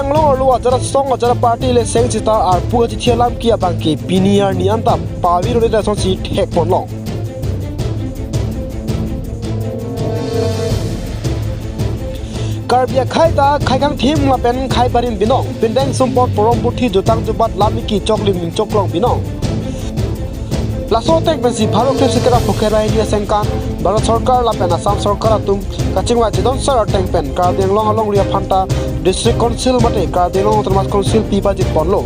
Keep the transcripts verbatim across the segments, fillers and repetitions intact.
Anglong arlo ajat asong ajat aparty le seng sita arpu kachithi alam ke abang ke pini arni anta pavir ore asonsi thekponlong. Karbi akhei ta khei kangthim lapen khei barim binong, pindeng sumpot porom puthi jutang jubat lam iki choklim ning choklong binong. Laso ateng pensi pharo kre sikera phukerai ni asengkan Bharat Sorkar lapen Assam Sorkar atum kachingvai chedon sar ateng pen Karbi Anglong alongri aphan ta District Council mate Karbi Anglong Autonomous Council pi pajirponlo.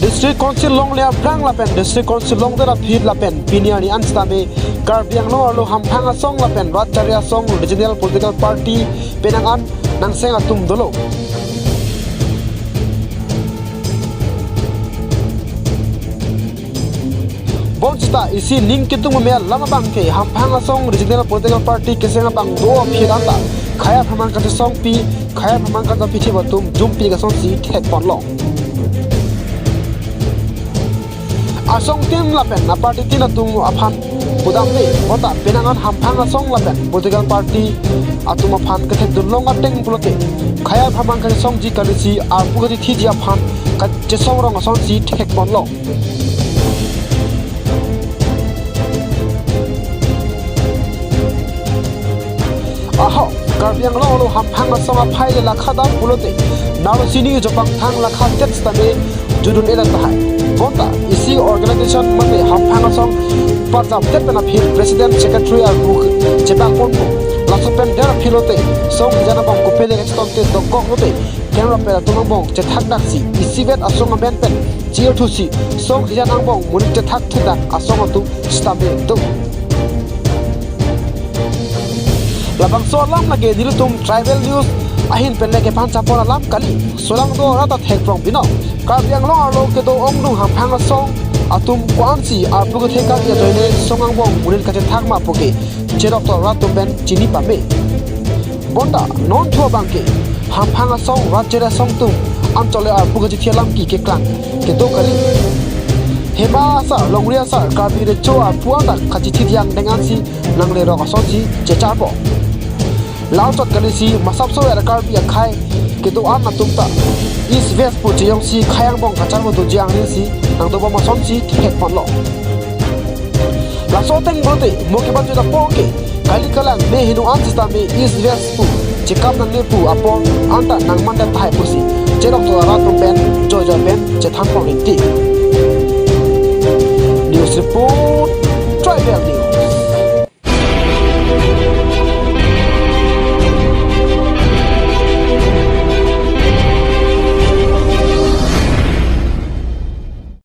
District Council longle aphrang lapen District Council longdet aphi lapen pini arni an sitame Karbi Anglong arlo hamphang asong lapen rat chari asong regional political party penang an nangseng atum dolo. Bonsita isi ning kitung meme alam abang ke hamphang asong regional political party keseng abang do aphi anta khei apharman kachesongpi, khei apharman kachapi thip atum jumpi asonsi thekponlong. Asong tin lapen aparty tin atum aphan pudamde, bonta penang an hamphang asong lapen political party atum aphan kethekdunlong ateng pulote khei apharman kachesongji kalisi arpu kachithiji aphan kachesong rong asonsi thekponlong. Ahok, Karbi Anglong arlo hamphang asong aphai le lakha dam pulote, naro sini jopang thang lakha tet sitame judun-et tahai. Bonta isi organization mate hamphang asong parjap tet pen aphi president secretary arpu chebak ponpo. Laso pen der aphi lote song jan abang kopele exton te dokok lote Kemra pen atum angbong chethak daksi isivet asong amen pen chirthusi song hijan angbong monit chethak thudak asong atum sitame do. Labangso alam lake nelitum tribal news ahin pen le kephan chapon alam kali. Solangdo arat ta thekprong binong. Karbi Anglong arlo kedo ongdung hamphang asong atum ko-ansi arpu kethe kali ajoine song angbong monit kachethak ma puke chedoktok rat atum pen chini pame. Bonta non thu abang ke hamphang asong rat chari asong atum anchot le arpu kachithi alam ke keklang kedo kali. Hema asar, longri asar, Karbi recho arpu anta kachithiding deng ansi nanglerok asonsi checharpo. Lar chot kalisi masap so era Karbi akhei kedo-an atum ta East West pu chejongsi khei angbong kacharbo doji angrinsi nangdobom asonsi thekponlong. Laso ateng pulote mo kebanjut apor ke kali kalang me hinu an sitame East West pu chekam nangne pu apor anta nangmandet tahai pusi chedoktok arat atum pen joijoi pen chethanpon rinti. News report, Tribal News.